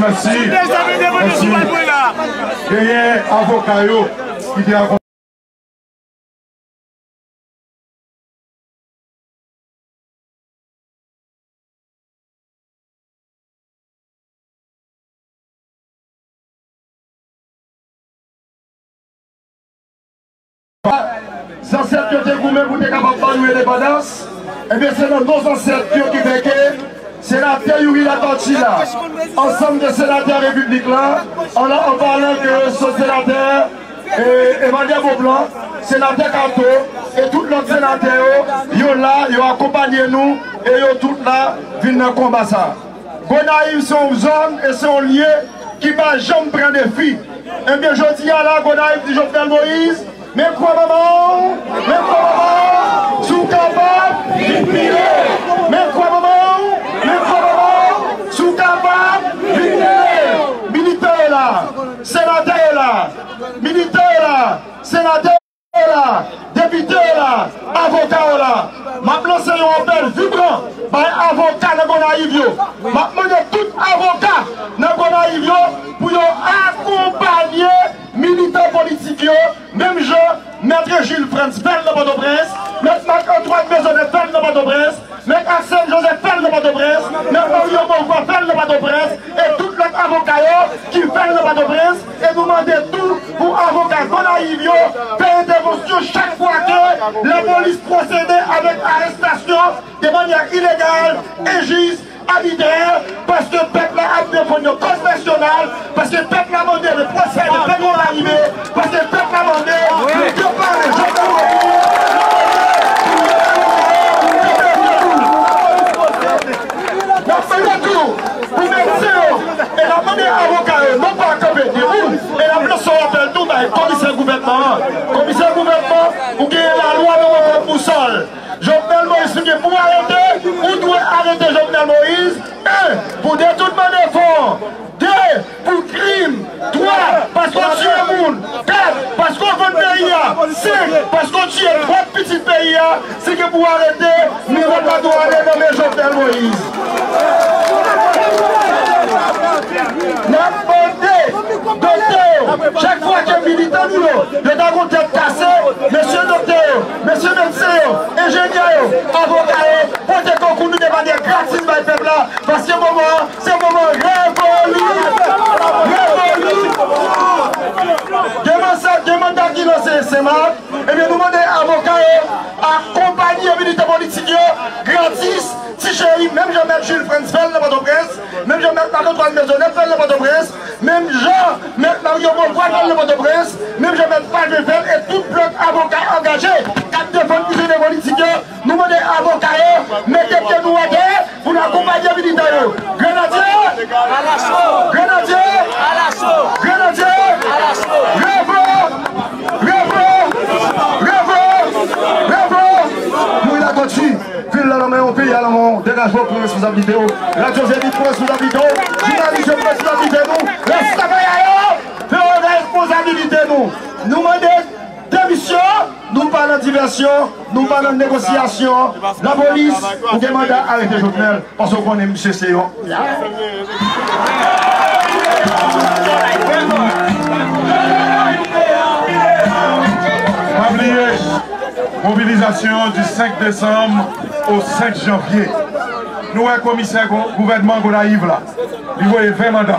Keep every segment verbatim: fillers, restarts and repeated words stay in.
Mèsi. Mèsi. Genyen avoka yo ki te akonpanye. Zansèt yo te goumen pou te kapab ban nou endepandans. Ebyen, se nan non zansèt yo ki fè ke senatè Youri Latortue la, ansanm de senatè repiblik la, an, an palan ke son senatè, e, Emmanuel Beauplan, senatè Kato, e tout lòt senatè yo, yo la, yo akonpanye nou, e yo tout la vin nan konba sa. Gonayiv se yon zòn e se yon lye ki pa janm pran defi. Ebyen, jodi a la, Gonayiv di Jovenel Moïse, men kwa manman w, men kwa manman w, si w kapab, vin pile. Men kwa manman w, men kwa manman w, si w kapab, vin pile. Militè yo la, senatè yo la, militè yo la, senatè yo la, depite yo la, avoka yo la. M ap lanse yon apèl vibran bay avoka nan Gonayiv yo. M ap mande tout avoka nan Gonayiv yo pou yo akonpanye militan politik yo, menm jan Mèt Jules Frantz fè l nan Pòtoprens, Mèt Marc Antoine Maisonneuve fè l nan Pòtoprens, Mèt Arsène Joseph fè l nan Pòtoprens, Mèt Mario Beauvoir fè l nan Pòtoprens, e tout lòt avoka yo ki fè l nan Pòtoprens, e nou mande tou pou avoka Gonayiv yo fè entèvansyon chak fwa ke lapolis pwosede avèk arestasyon de manyè ilegal, enjis, abitrè, paske pèp la ap defann yon kòz nasyonal, paske pèp la mande le procès de Pedro Caribe, paske pèp la mande pou yo pare Jovenel Moïse. N ap mande tou pou medsen yo, e n ap mande avoka yo, non pa kanpe debout, e n ap lanse yon apèl tou bay komisè gouvènman an. Komisè gouvènman, ou genyen lalwa nan men w kòm bousòl. Jovenel Moïse, ou gen pou arete, ou dwe arete Jovenel Moïse. En, pou detounman de fon. De, pou krim. Twa, paske w tiye moun. Kat, paske w vann peyi a. Senk, paske w tiye twòp pitit peyi a. Si gen pou arete, nou mèt la dwe ale nan men Jovenel Moïse. N ap mande doktè yo, chak fwa ke militan nou yo, yo ta gon tèt kase, mesye doktè yo, mesye medsen yo, enjenyè yo, avoka yo, pote konkou nou de manyè gratis bay pèp la, paske moman an, se moman revoli! Revoli! Gen manda, gen manda ki lanse Senmak, ebyen, nou mande avoka yo akonpanye militan politik yo gratis, ti cheri, menm jan Mèt Jules Frantz fè l nan Pòtoprens, menm jan Mèt Marc Antoine Maisonneuve fè l nan Pòtoprens, menm jan Mèt Mario Beauvoir fè l nan Pòtoprens, menm jan Mèt Palvé fè l, e tout lòt avoka angaje k ap defann prizonye politik yo. Nou mande avoka yo mete pye nou atè pou n akonpanye militan yo. Grenadye! Grenadye! Grenadye! Revo! Revo! Revo! Revo! Youri Latortue, vil la nan men w, peyi a nan men w. Degaj w, pran responsablite w. Radyo Zenith, pran responsablite w. Jounalis yo, pran responsablite nou. Rès travayè yo, pran responsablite nou. Nou mande demisyon, nou pa nan divèsyon, nou pa nan negosyasyon. Lapolis, ou gen manda, arete Jovenel, paske w konnen misye se yon. Pa bliye, mobilizasyon di senk desanm o senk janvye. Nou wè komisè gou-, gouvènman Gonayiv la, li voye ven manda.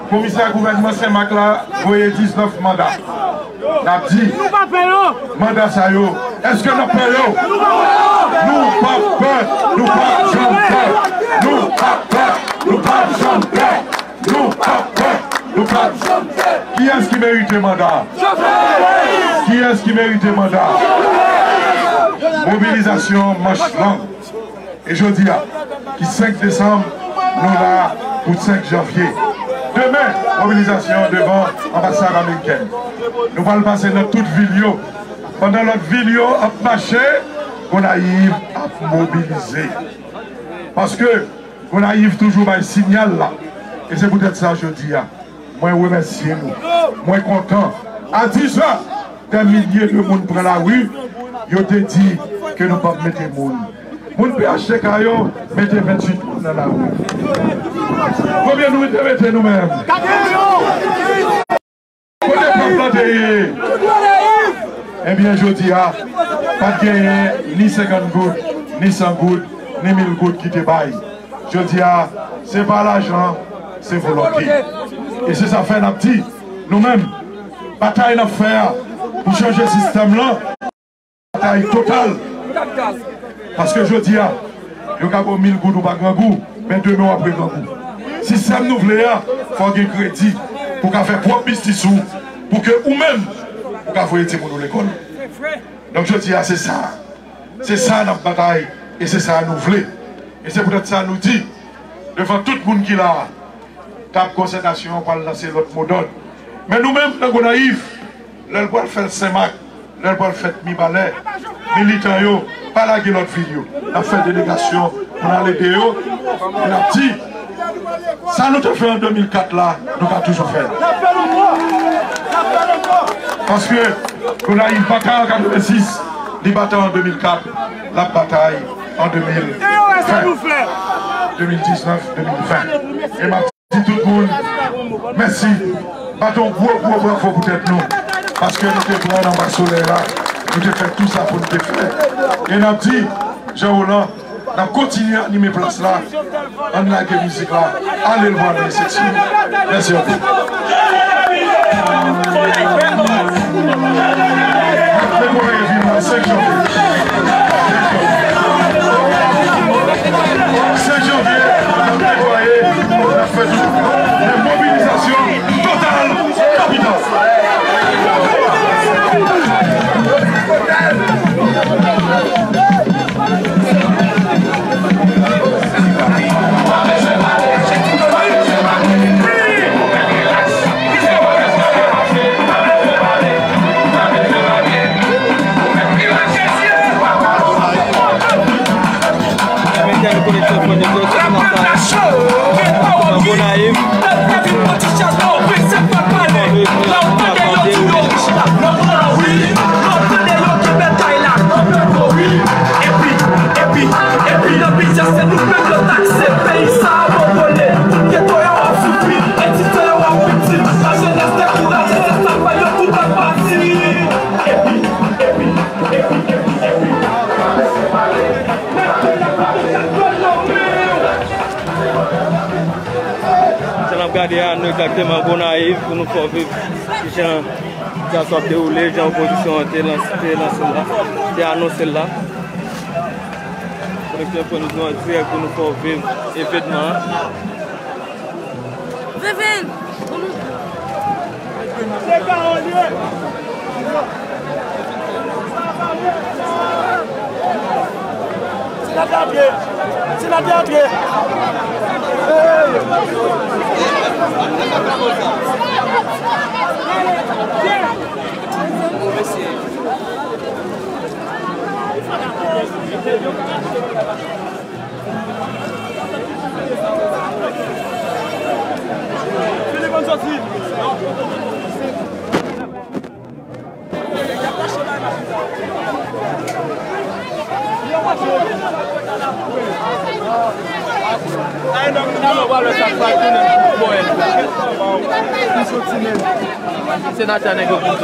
Komisè gouvènman Senmak la voye diznèf manda. N ap di, nou pa pè yo. Manda sa yo, èske n ap pè yo? Nou p ap pè, nou p ap janm pè. Nou p ap pè, nou p ap janm pè. Nou p ap pè, nou p ap janm pè. Kiyès ki merite manda a? Kiyès ki merite manda a? Mobilizasyon manch long. E jodi a, ki senk desanm, nou la pou senk janvye. Demen, mobilizasyon devan anbasad amerikèn. Nou pral pase nan tout vil yo. Pandan lòt vil yo ap mache, Gonayiv ap mobilize. Paske Gonayiv toujou bay sinyal la. E se poutèt sa jodi a, mwen remèsye nou. Mwen kontan. A diz è, dè milye de moun pran lari, yo te di ke nou p ap mete moun. Moun P H T K yo mete venntuit moun nan lari. Konbyen nou te mete nou menm? Kote pèp la te ye? Ebyen, jodi a, pa t genyen ni senkant goud, ni san goud, ni mil goud ki te bay. Jodi a, se pa lajan, se volonte. E se sa fè n ap di, nou menm, batay n ap fè a pou chanje sistèm lan, batay total. Paske jodi a, yo ka ba w mil goud ou pa grangou, men demen w ap regrangou. Sistèm nou vle a, fò w gen kredi pou w ka fè pwòp biznis ou, pou ke ou menm, ou ka voye timoun ou lekòl. Donk jodi a, se sa. Se sa n ap batay, e se sa nou vle. E se poutèt sa nou di, devan tout moun ki la a, tab konsètasyon an pral lanse lòt modòd. Men nou menm, nan Gonayiv, lè l pral fè l Senmak, lè l pral fèt Mibalè, militan yo, pa lage lòt vil yo. N ap fè delegasyon pou n al ede yo, e n ap di, sa nou te fè an de mil kat la, nou ka toujou fè l. Paske Gonayiv batay an katrevensis, li batay an de mil kat, l ap batay an de mil ven, de mil diznèf, de mil ven. E m ap di tout moun, mèsi. Bat yon gwo, gwo bravo pou tèt nou. Paske nou te pran anba solèy la. Nou te fè tout sa pou nou te fè. E n ap di, Jean Roland, n ap kontinye anime plas la. Ann lage mizik la. Ale l vwale seksyon. Mèsi anpil. N ap netwaye vil la senk janvye. Senk janvye, n ap netwaye, n ap fè tout. Men mobilizasyon total, kapital. Mete nou koneksyon fò nou nan Gonayiv. Epi, epi, epi, nan biznis, se nou menm yo takse. Peyi sa a bòkole. Tout geto yo ap soufri. Etidyan yo ap viktim. Lajenès dekouraje. Se sa k fè yo tout ap pati. Epi, epi, epi, epi, epi. Jan n ap gade a, nou egzakteman Gonayiv pou nou fè w viv kijan sitiyasyon ap dewoule, jan opozisyon an te lans-, te lanse l la, te anonse l la. Koneksyon Info News, nou an dirèk pou nou fè w viv evènman an. Vivin! Senatè antre! Senatè antre! Senatè nèg yo vin.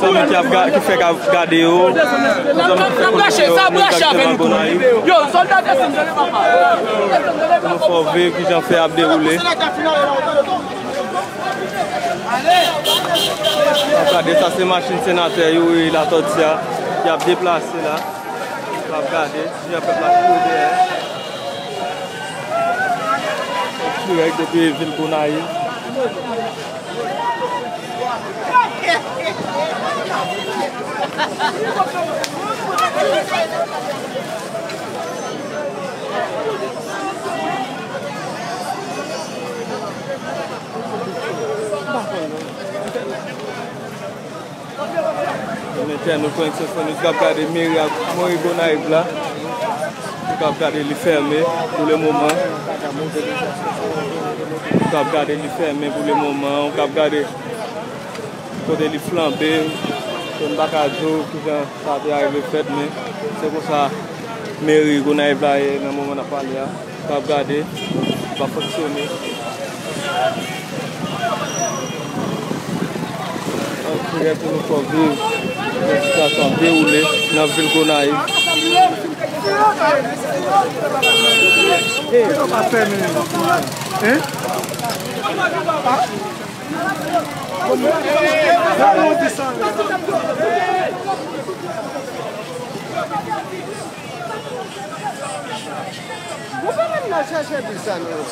Sòlda ki ap ga-, ki fèk ap gade yo, sòlda ki fè konnen yo, nou egzakteman Gonayiv. Pou nou fè w viv kijan fè ap dewoule. N ap gade, sa se machin senatè Youri Latortue a ki ap deplase la. N ap gade, kijan pèp la kouri dèyè. Dirèk depi vil Gonayiv. Entènot Koneksyon Fò News k ap gade meri ak mori Gonayiv la. Ou kab gade li fèmen pou le moman. Ou kab gade li fèmen pou le moman. Ou kab gade kote li flanbe. Ke m pa ka di w kijan sa te arive fèt, men se konsa meri Gonayiv la ye nan moman n ap pale a. Ou kab gade, li pa fonksyone. An dirèk pou nou fè w viv jan sitiyasyon ap dewoule nan vil Gonayiv. Ou pa menm nan chèche pi sa non.